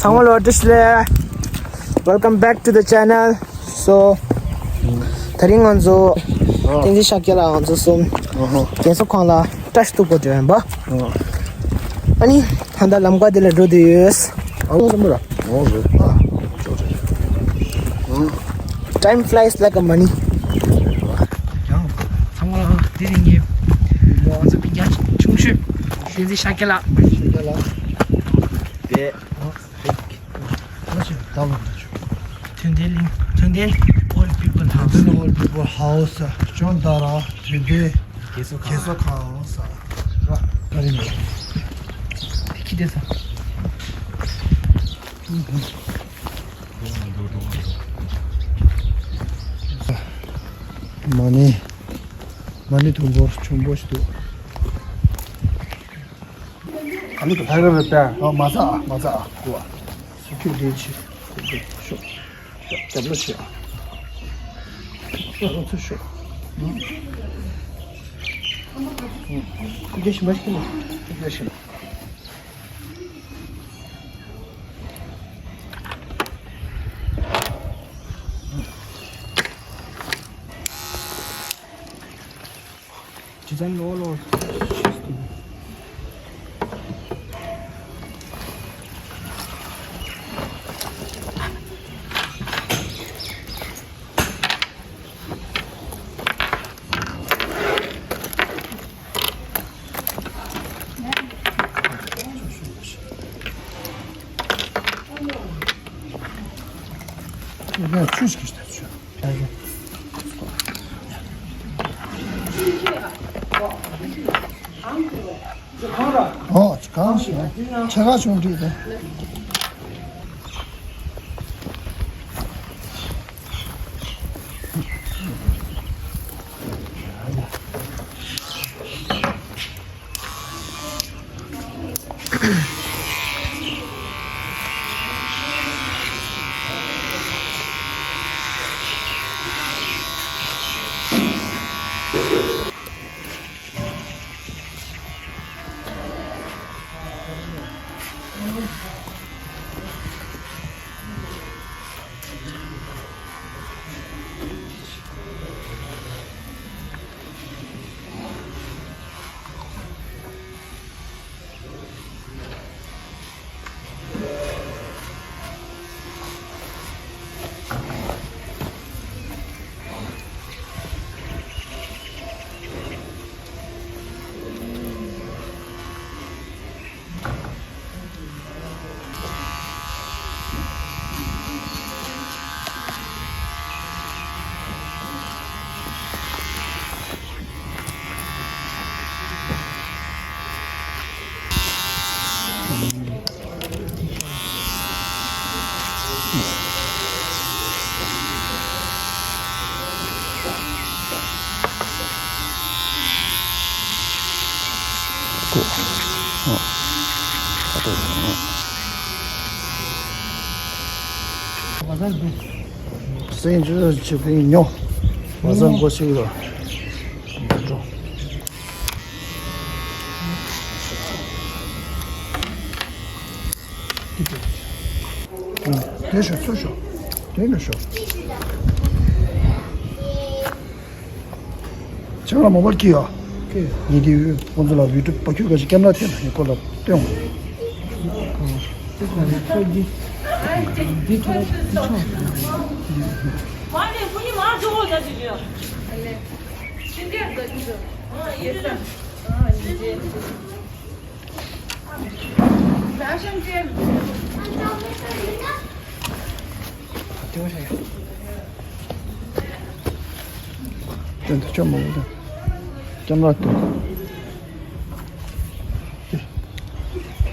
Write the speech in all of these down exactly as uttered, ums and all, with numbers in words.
ཚང་མ་ལ་བཀྲ་ཤིས་བདེ་ལེགས། Welcome back to the channel. So དེ་རིང་ང་ཚོ་བསྟན་འཛིན་ཤཱཀྱ་ལགས་ང་ཚོ་གསུམ་རྒན་གསོ་ཁང་ལ་བཀྲ་ཤིས་ཐུག་གོ་འགྲོ་ཡིན་པ། ཨ་ནི་ད་ལྟ་ལམ་ཁ་འདི་ལ་འགྲོ་དུས་ཡོད། ཨ་ལོ་བསམ་པ་ར། འོ་རེད། Time flies like a money. ཡང་ཚང་མ་ལ་དེ་རིང་གི་ང་ཚོ་མི་སྐྱ་ཆུང་ཤོས་བསྟན་འཛིན་ཤཱཀྱ་ལགས། ཤཱཀྱ་ལགས། དེ། དོན་ལྡན་གླིང་། དོན་ལྡན་old people house. དོན་ལྡན་old people house. ཅོན་ཏ་ར་དོན་ལྡན་རྒན་གསོ་ཁང་ས་ར། ཨ་རི་ནས་ཁྱི་དེ་ས། མ་ཎི། མ་ཎི་དུང་ཕོར་ཆུང་པོ་ཞིག་འདུག་ག་ལེར་ཐག་རེ་རེ་བལྟས། ཨ་མ་ཚ་ཨ་མ་ཚ་ཨ་ཀུ་ཨ། སུ་ཁྱོད་བདེ་ཆེ། ཤོག་ཤོག་རྒྱབ་ལོ་ཆེ་ཨ། ཨ་ལོ་ཚུར་ཤོག་ཨུ་རྒྱ་ཞིམ་པ་ཞིག་ལ། ཨུ་རྒྱ་ཞིམ། ཇི་ཙམ་ལོ་ལོ། ཆུ་ཞིག་གིས་ཆུ། ཨོ་གང་ཞིག་ཆ་ག་ཆུང་འདྲིས་ཏེ། སེམས་ཅན་ཆེ་བའི་ཉོ། བ་ཟང་གོ་ཤིག་ལ། འགྲོ། དེ་ཤོག་ཚུར་ཤོག་དེ་ནས་ཤོག་ཆང་ལ་མོ་པར་ཀི་ཡ། ཀི་ཡ། ཉི་དེ་ཡུལ་ཁོང་ཚོ་ལ་ཡུ་ཊུབ་པ་ཁྱོད་ག་ཞིག་ཀེམ་ར་ཐེབས་ན་ཡི་ཁོ་ལ་སྟོན། དེ་འདི་ཅོ་མོ་འདི། ཀེམ་ར་དེ།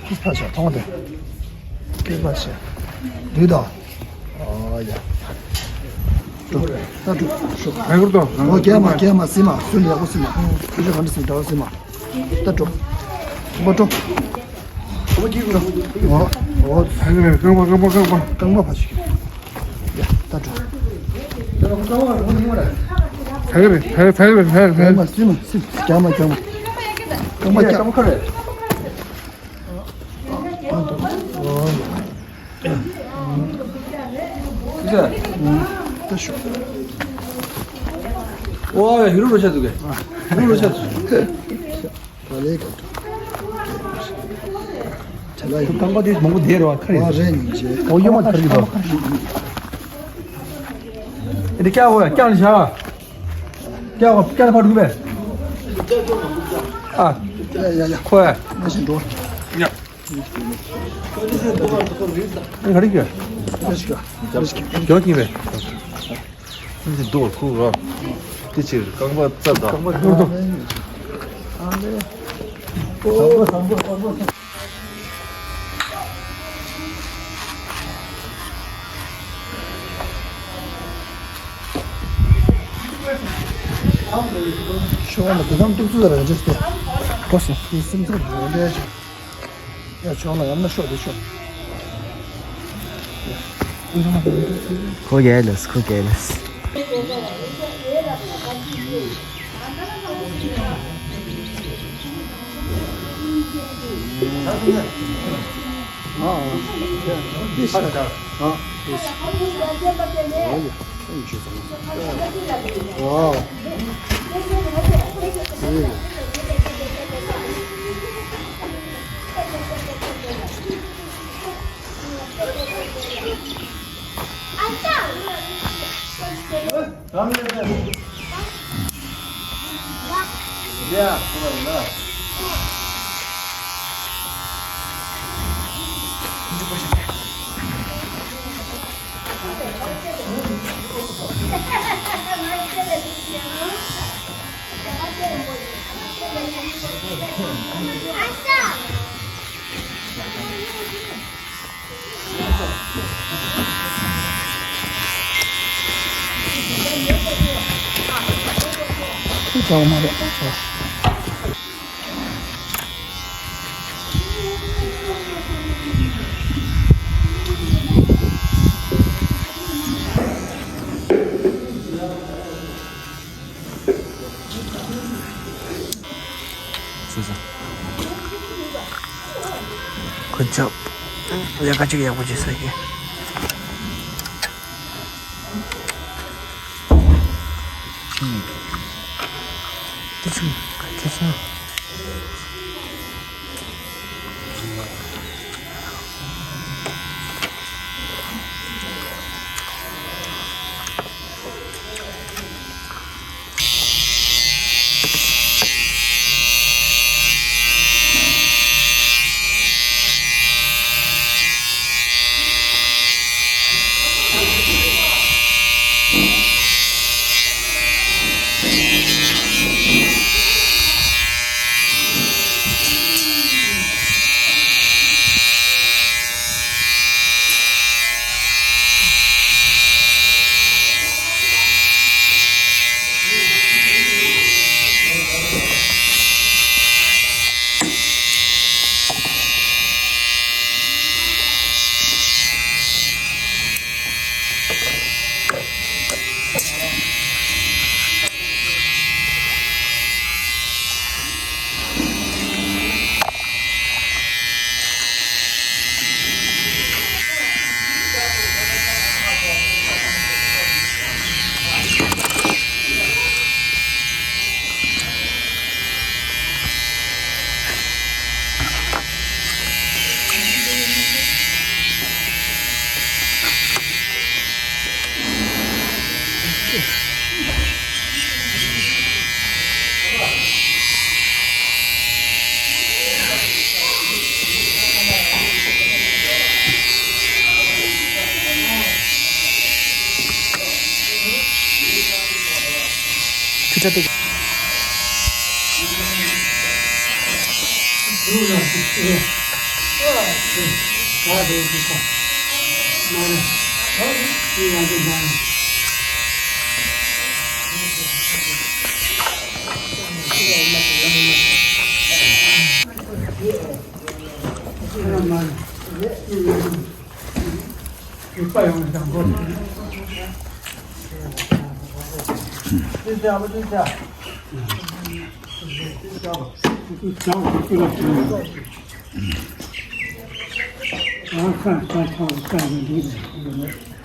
ཏིས་ཕ་ཤ་ཐོང་དེ། ཏིས་ཕ་ཤ། འདི་དང་། ཨ་ཡ། ད་འགྲོ། ཤོག་ཨ་གུར་དང་། ཨོ་རྒྱལ་མ་རྒྱལ་མ་སི་མ་སུ་ལ་ཡག་པོ་སི་མ། སུ་ལ་ག་འདྲ་སི་འདྲ་བ་སི་མ། ད་འགྲོ། ཁོ་པ་འགྲོ། ཁོ་པ་གྱིས་འགྲོ། ཨོ་ཨོ། ཨ་གུར་རྐང་པ་རྐང་པ་རྐང་པ། རྐང་པ་ཕ་ཤི། ཡ་ད་འགྲོ། ཨ་གུར་ཨ་གུར་ཨ་གུར། རྒྱལ་མ་སི་མ་སི་མ་རྒྱལ་མ་རྒྱལ་མ། རྐང་པ་རྒྱལ་མ། ཨོ་ཡ། ད་ཤོག་ཨོ་ཡ་ཧི་རུ་རོ་ཤ་དུ་གེ། ཧི་རུ་རོ་ཤ་དུ། ད་ལེ་ག་ད་ལ་ཡི་རྐང་པ་དེ་མང་པོ་བསྡད་རོགས་ཁ་རེད། ཨོ་རེད་ཉིན་ཅེ། ཨོ་ཡོད་མ་ཁ་རེད་དོ། ཨེ་འདི་ཀྱག་ཧོ་ཡ་ཀྱག་ལི་ཤ། ཀྱག་ཧོ་ཀྱག་ཕར་འགྲོ་གི་མེད། ཨ། ཡ་ཡ་ཡ། ཁོ་ཡ། ང་ཞིག་འགྲོ། ཡ། ཨེ་ག་རེ་གི། རེ་ཞིག་ག་རེ་ཞིག་ག་ཡོད་ཀྱི་མེད། ཨེ་འདི་རྡོ་ཁུག་ར། དེ་ཕྱིར་རྐང་པ་བཙབ་དང་། ཤོག་ལ་དེ་ཙམ་གཏུག་ཚུལ་ལ་རང་ཅེས་ཏེ། གོ་སོང་། དེ་སེམས་ཚོར་འདྲ་འདྲ་ཞིག་ཡ་ཆོག་ལ་ཡང་ན་ཤོག་དེ་ཤོག་ཁོ་རྒྱལ་ལས་ཁོ་རྒྱལ་ལས། སོ་སོ། ཁོ་ཅོག་ལས་ཀ་ཅིག་ཡག་པོ་བྱེད་ས་ཡིན། དེ་ཆུ་ག་ཁེ་སོང་།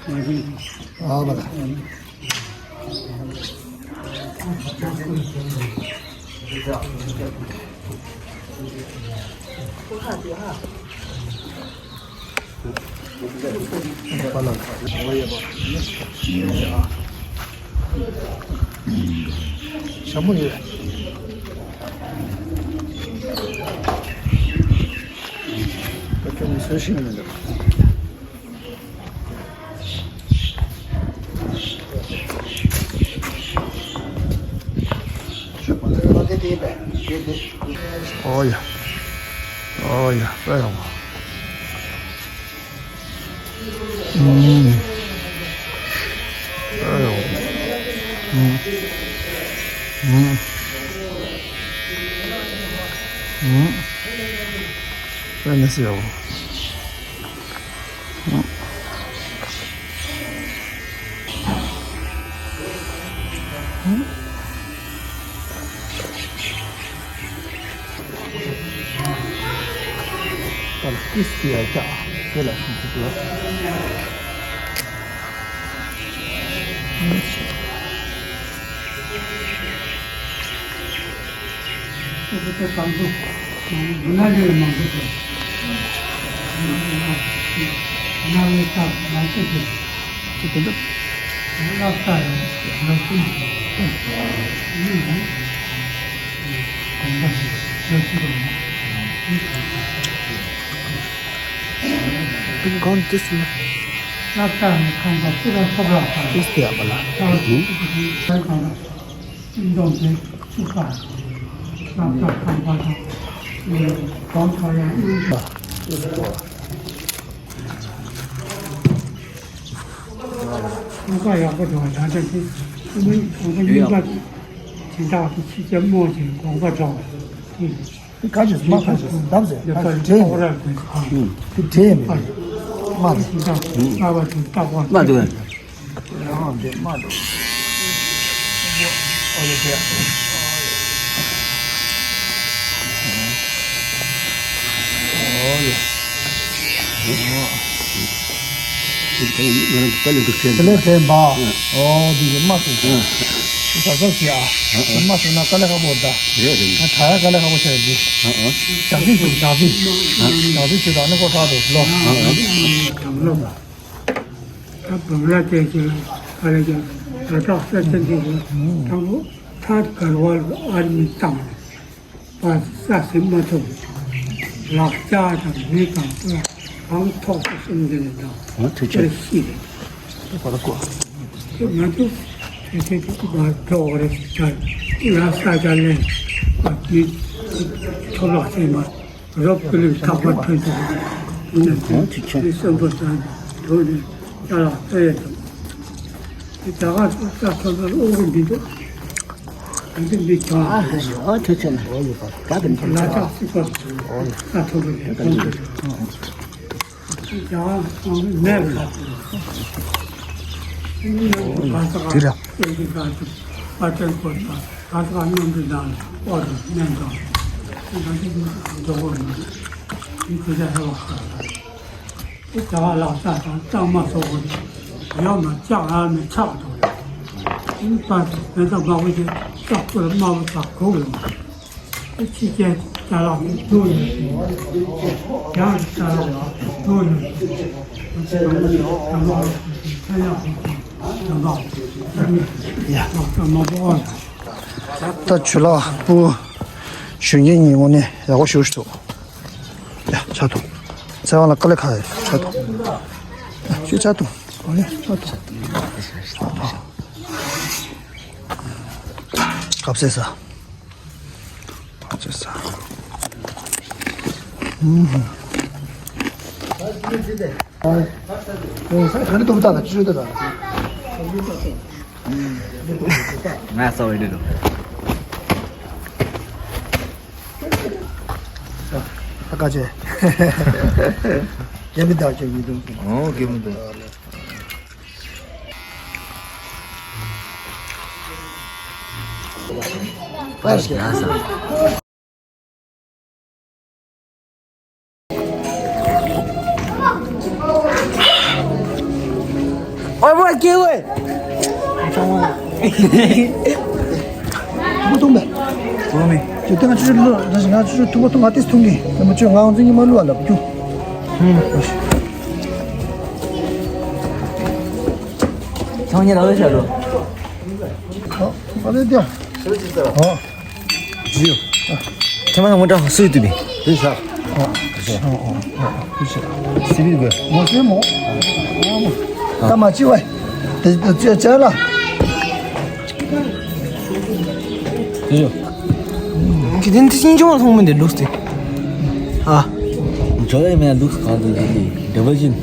ཨ་བ་ལ། ཞྭ་མོ་ཡོད། ད་ཁྱོད་ནི་སོས་ཤིང་མི་འདུག་ཨོ་ཡ། ཨོ་ཡ། ཨེ་ཡོང་། ཨུམ། ཨེ་ཡོང་། ཨུམ། ཨུམ། ཨུམ། ཨེ་ནི་སི་ཡོང་། ཏིང་ཁང་ཏིས་ལ། ལག་བསྟར་ནི་ཁང་པ་སྤྱི་ར་ཐོབ་ར་དང་། ཏིས་ཏི་ཡ་པ་ལ། ཁང་པ་སྤྱི་ར་ཐོབ་ར་དང་། སྤྱི་འདོམས་དེ་བཙུགས་པ། ལག་བསྟར་ཁང་པ་དང་། གོང་ཁ་ཡང་གཉིས་པ། གོང་ཁ་ཡག་པོ་འགྲོ་བ་ཡང་ཅན་དེ་ཨ་མའི་གོང་ཁ་གཉིས་པ་དེ་དེ་དག་གི་ཕྱི་རྒྱལ་དམོད་ཅིག་གོང་ཁ་འགྲོ་བ་དེ། དེ་ཁ་ཅིག་མ་ཁ་ཅིག་བསྡམས་ཟེར་ཁ་ཅིག་དྲན་ཡིན། དེ་དྲན་ཡིན་མི་དམག་དེ། དམག་དེ། ཡང་དེ་དམག་དེ། ཨོ་ལེ་དེ། ཨོ་ལེ། དེ་ལས་དྲན་པ། ཨོ་དེ་གི་དམག་དེ། ད་ས་ཞིག་ཨ། དམག་ཟེར་ན་དཀའ་ལས་ཁག་པོ་ད། རེད་རེད། ང་དྲག་ཡ་དཀའ་ལས་ཁག་པོ་ཆགས་ཀྱི། ཞག་ཚིགས་འདུག་ཞག་ཚིགས། ཞག་ཚིགས་ཆུ་དང་ནི་ཀོ་ཁྲག་འདུག་ལོ། ད་བམ་ར་དེ་ཚོ་ཨ་རེ་ཀྱང་ལ་དྭགས་ས་ཆ་འདི་ཚོ་དང་པོ་ཐད་ཀར་བ་ལ་ཨར་མི་བཏང་ནས་པ་ས་ཟིན་མ་ཐུབ། ལག་ལྕགས་དང་མི་དང་ལ་གང་ཐོག་ཏུ་གསུམ་འདི་ནས་དང་ཨོ་ཐུགས་རྗེ་ཆེ། ཤི་རེད། ད་པ་ལ་ཀོ། ང་ཚོ་དེ་ཚོ་མ་འགྲོ་བ་རེད་ཟེར། ཡ་ས་ཆ་ལས་ཀྱི་ཐོབ་ལག་ཚད་མ། རོབ་ཀུན་ལས་ཐག་པ་ཐོན་ཐུབ། ཡིན་ན་དེ་སེམས་པ་དང་དུ་ནས་ཅ་ལག་ལྟ་ཡས་དང་། དེ་ད་ག་ས་ཐོབ་ན་ཨོ་རུ་འདི་འདུག་ཨ་འདི་འདི་ཆ་ཨ་ཧ་ཞི་ཨོ་ཐུ་ཆེ་ན་ཨོ་ཡོད་པ་ད་ག་འདི་ལ་ཆགས་སྲིད་པ་ས་ཐོབ་རེད། དེ་ད་ག་འདི་ད་ག་མེད་ཁ་དེ་ར། པ་ཏན་ཀོ་ད་ག་ས་ག་མཉམ་དུ་དང་ཨོ་རུ་ནན་དང་། དེ་ད་ག་འདི་འདུག་ཨོ་རུ་ནན། དེ་ཁོ་ཚ་ཧེ་བ་ཁ། དེ་བྱ་བ་ལག་ཆ་དང་གཙང་མ་སོགས་ཀྱི་ཡོད་མ་ཆག་ཨ་མི་ཆག་འགྲོ་རེད། དེ་པར་དུ་མེ་ཏོག་མང་པོ་ཞིག་ལྕགས་ཕུར་དམར་པོ་དག་གོག་ཡོང་། དེ་ཕྱི་རྒྱལ་ཅ་ལག་གི་དུ་ཡོད། ཡང་ཅ་ལག་དུ་ཡོད། དམ་པ་ཕན་ཡག་གི་དམ་པ་ལག་ཆ་མང་པོ་ཨོ་ཡ། ད་ཆུ་ལག་སྤུ་ཞུ་ཉེ་ཉིན་ངོ་ནས་ཡག་པོ་ཞུ་ཞུ་ཐུབ། ཡ་ཆ་ཐུབ། ཚེ་དབང་ལ་དཀའ་ལས་ཁག་ཡོད་ཆ་ཐུབ། ཡ་ཆུ་ཆ་ཐུབ། ཨོ་ཡ་ཆ་ཐུབ། ཁབ་སེ་ས། ཁབ་སེ་ས། ཨུམ། ཨ། ཨེ་ས་ག་ནི་ཏོག་ཏག་ལ་ཅི་ཞུ་ཏོག་ཏག་ང་ས་བའི་འདི་དང་། ཨ་ཀ་ཅེ། རྒྱ་མི་དག་ཅེས་མི་འདུག་ཨོ་རྒྱ་མི་འདུག་པར་ཞིག་ཨ་ས། ཨ་བ་སྐྱེ་བོ། མ་ཐུང་མེད། ཐུང་མེད། ཁྱོད་ལྟ་ང་ཆུ་ཆུ་ལོ་ད་ཞིག་ང་ཆུ་ཆུ་ཐུང་པོ་ཐུང་ང་ཏིས་ཐུང་གི་ད་མ་ཆུ་ང་ང་ཚོ་ཉི་མ་ལུ་ཨ་ལབ་རྒྱུ། ཐང་ཉེ་ར་ལ་ཤ་རོ། ཨ་ཨ་རེ་ཏེ། ཨ། ཇིའོ། ཁྱེད་མ་ངོ་འདྲ་སུས་བཏུས་པས། དེ་ཤ། ཨ། ཨ། ཨ། ཨ། དེ་ཤ། སི་བི་གི། མོ་སེ་མོ། ཨ་མོ། ད་མ་ཅི་བས། དེ་དེ་ཅི་ཅི་ལ། དེ་ཡོ། ཁྱེད་དེ་འདི་ཤིང་ཅུང་མཐོང་མི་འདི་ལུགས་དེ། ཨ། ཇོ་ཡ་མེ་ལུགས་གང་དུ་འདི་འདི་འདྲ་བ་ཅིན།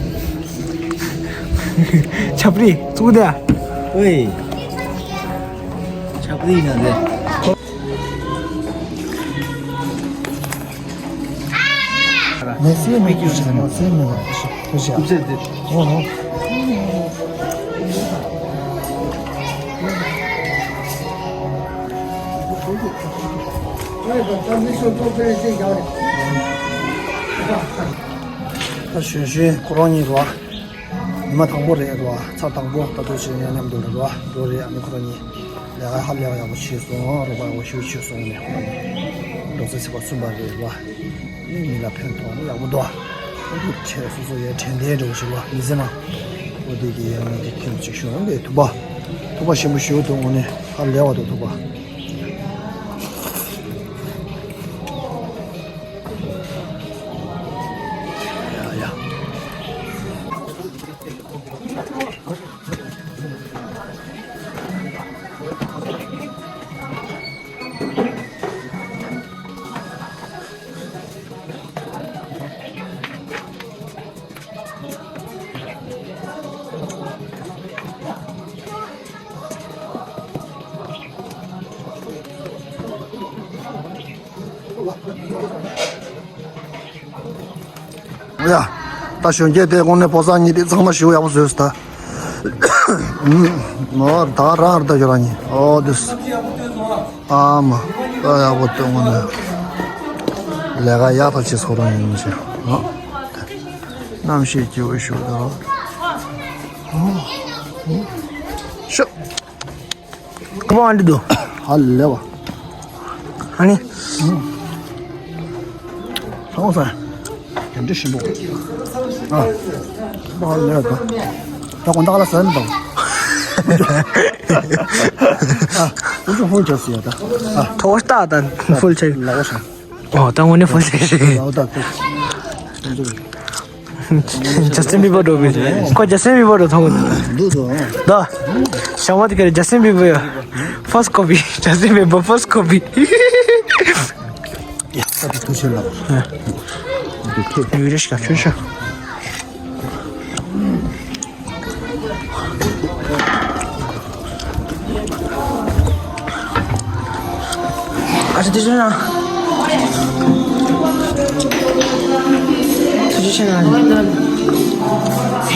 ཆབ་རི་ཙུག་དེ། ཨོའི། ཆབ་རི་ན་དེ། མེ་སེ་མེ་ཀི་ཤ་མེ་སེ་མེ་ལ་ཤ་ཤ། ཨོ་ཧོ། ད་གཞོན་གཞོན་ཁོ་རང་གཉིས་རོ། ཉི་མ་དང་པོ་རེད་རོ། ཚར་དང་པོ་ད་དུང་ཞིག་ནས་མཉམ་དུ་རེད་རོ། འགྲོ་རེད། ཨ་ནི་ཁོ་རང་གཉིས་ལས་ཀ་ཧ་ལས་ཡག་པོ་བྱས་སོང་། རོགས་པ་ཡག་པོ་ཞེ་པོ་བྱས་སོང་། ནས་ཁོ་རང་གཉིས་འགྲོ་ས་ཚེས་པ་གསུམ་པ་རེད་རོ། ཨ་ནི་མི་ལ་ཕན་ཐོགས་ནི་ཡག་པོ་འདུག་ཨ་ནི་ཁྱེད་སོ་སོ་ཡའི་དྲན་རྟེན་འདྲ་བོ་ཞིག་ལ་མི་ཚེ་ནང་འོ་དེ་གི་ཡང་ངས་དེ་ཁྱེད་ཅིག་ཞུ་ཡང་དེ་ཐུག་པ་ཐུག་པ་ཞིམ་པོ་ཞེ་པོ་འདུག་དངོས་གནས་ཧ་ལས་པ་འདུག་ཐུག་པ། ཡ་ཡ། ཡ། ད་གཞོན་སྐྱེས་དེ་དངོས་གནས་ཕོ་གསར་གཉིས་དེ་ཚང་མ་ཞེ་པོ་ཡག་པོ་བཟོས་སོང་ད། ཨོ་ད་རང་ར་ད་ཁྱོད་རང་གཉིས་ཨོ་དུས། ཨ་མ། ད་ཡག་པོ་སྟོན་དགོས་ནས། ལས་ཀ་ཡག་ཐག་ཆོད་ཁོ་རང་ཡིན་ཅེས། ཨོ། རྣམ་ཤེས་སྐྱིད་པོ་ཞུ་ད། ཨོ། ཤོག་ཁོ་པ་ཨ་འདི་འདུག་ཧ་ལས་པ། ཨ་ནི། ཧང་སང་། དེ་འདྲ་ཞིམ་པོ། ཨ། ཧ་ལས་པ། ད་དགོང་དག་ལ་ཟ་ནི་དང་། ཨ། ཨུ་ཚུགས་ཧུལ་བྱས་ཟེར་ཡ་ད། ཨ། ཐོག་ལྟ་དང་ཧུལ་བྱས། ལགས་སོ། ཨོ་ད་དངོས་གནས་ཧུལ་བྱས། ལགས་སོ་ད། ཇ་སི་མི་བར་འགྲོ་བའི། ཁོ་ཇ་སི་མི་བར་འགྲོ་ཐོང་གོ། འདུག་དོ། ད། ཞྭ་མོ་དེ་ག་རེ་ཇ་སི་མི་བར་ཡ། ཕར་སི་ཀོ་པི། ཇ་སི་མི་བར་ཕར་སི་ཀོ་པི། ཡ་ད་དེ་ཐུགས་ཆེ་ལགས། ཡུ་རེ་ཤ་ཆུ་ཤ། ཨ་ཅེ་དེ་ཆུ་ཤ། ཐུགས་རྗེ་ཆེ་གནང་།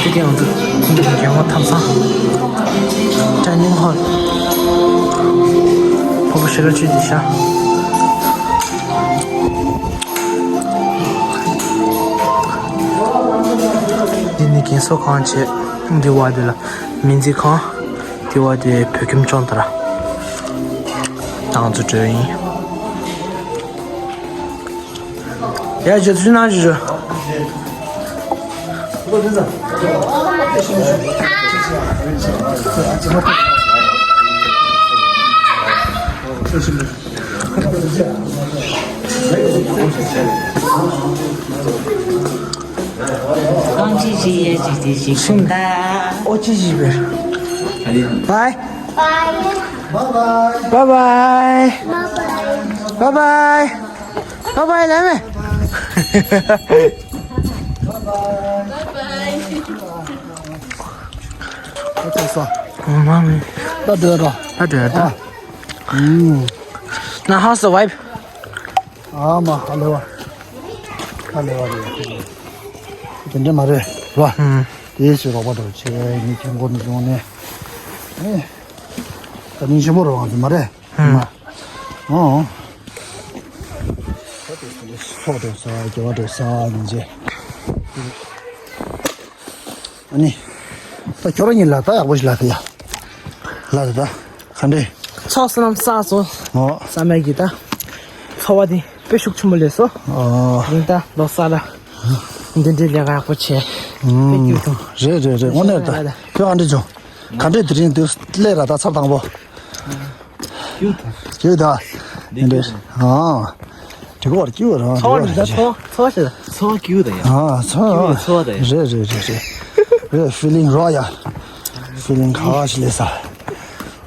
དེ་གའི་ང་ཚོ་ཁོང་ཚོ་རྒྱལ་དབང་ཐབ་ཚང་། ཌའི་ནིང་ཧོལ། ཕོ་བོ་ཤི་ར་ཆུ་དེ་ཤ། འདི་ནི་རྒན་གསོ་ཁང་བྱས། འདི་བ་འདི་ལ་སྨན་རྩིས་ཁང་། འདི་བ་འདི་བོད་ཁྱིམ་ཅོང་དར། ཏང་ཙུ་ཀྲོའུ་ཡིན། ཡ་ཇོ་ཚུལ་ནང་ཇོ་ཇོ། གང་ཅི་ཞིག་ཡེ་ཅི་ཅི་ཞིག་ཤིང་ད། ཨོ་ཅི་ཞིག་བེར། Bye. Bye. Bye bye. Bye bye. Bye bye. Bye bye. Bye bye. ལ་མེ། ཨོ་ཚ་ས། ཨོ་མ་མེ། ད་འདོད་རོ། ད་འདོད་ད། ཨ། ཨུམ། Now how's the vibe? ཨ་མ་ཧ་ལས་པ། ཧ་ལས་པ་རེད། དེ་འདྲ་མ་རེད་རོ། ཨུམ། དེའི་ཕྱིར་རོགས་པ་འདྲ་བྱས་ངས་ཁྱེད་མགོ་ནས་བཟུང་ནས། ཨེ། ད་སྙིང་རྗེ་པོ་རེད་བ་ཚོ་མ་རེད། ཨུམ། མ། ཨོ། ཚོགས་འགྲོ་ས་དགེ་བ་འགྲོ་ས་ཡིན་རྗེས། ཨ་ནི། ད་ཁྱོད་རང་གཉིས་ལ་ད་ཡག་པོ་ཞིག་ལ་ད་ཡ། ལ་ད་ད་ག་འདྲས། ཚོགས་བསོད་ནམས་བསགས་སོང་། ཨོ། བསམ་ཡས་ཀྱི་ད། འཚོ་བ་དེ་དཔེ་ཤུགས་ཆེན་པོ་ལས་སོ། ཨོ། ཡིན་ད་ལོ་གསར་ལ། འདི་འདྲའི་ལས་ཀ་ཡག་པོ་བྱས། ཨུམ། དཔེ་སྐྱིད་འདུག་རེད་རེད་རེད། དངོས་གནས་ད་ཁྱོད་ག་འདྲས་བྱུང་། ག་འདྲས་དེ་རིང་དུས་སླེབས་ར་ད་ཚབ་དང་པོ། སྐྱིད་ད། སྐྱིད་ད། འདི་འདྲས། ཨ། དེ་གོ་བར་སྐྱིད་ར། ཚོགས་རེད་ད། ཚོགས་ཚོགས་ཞེས། ཚོགས་སྐྱིད་ད་ཡ། ཨ་ཚོགས། སྐྱིད་ཚོགས་ད་ཡ། རེད་རེད་རེད་རེད། རེད་ཧྥི་ལིང་རོ་ཡ། ཧྥི་ལིང་ག་བ་ཞིག་ལས་ས།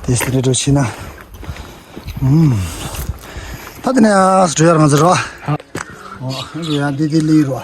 དེ་སི་རེད་འགྲོ་ཕྱིན་ན། ཨུམ། ད་དེ་ནས་ཨ་འགྲོ་ཡ་རང་ཚོ་རོ། ཨོ། འགྲོ་ཡ་འདི་དེ་ལི་རོ།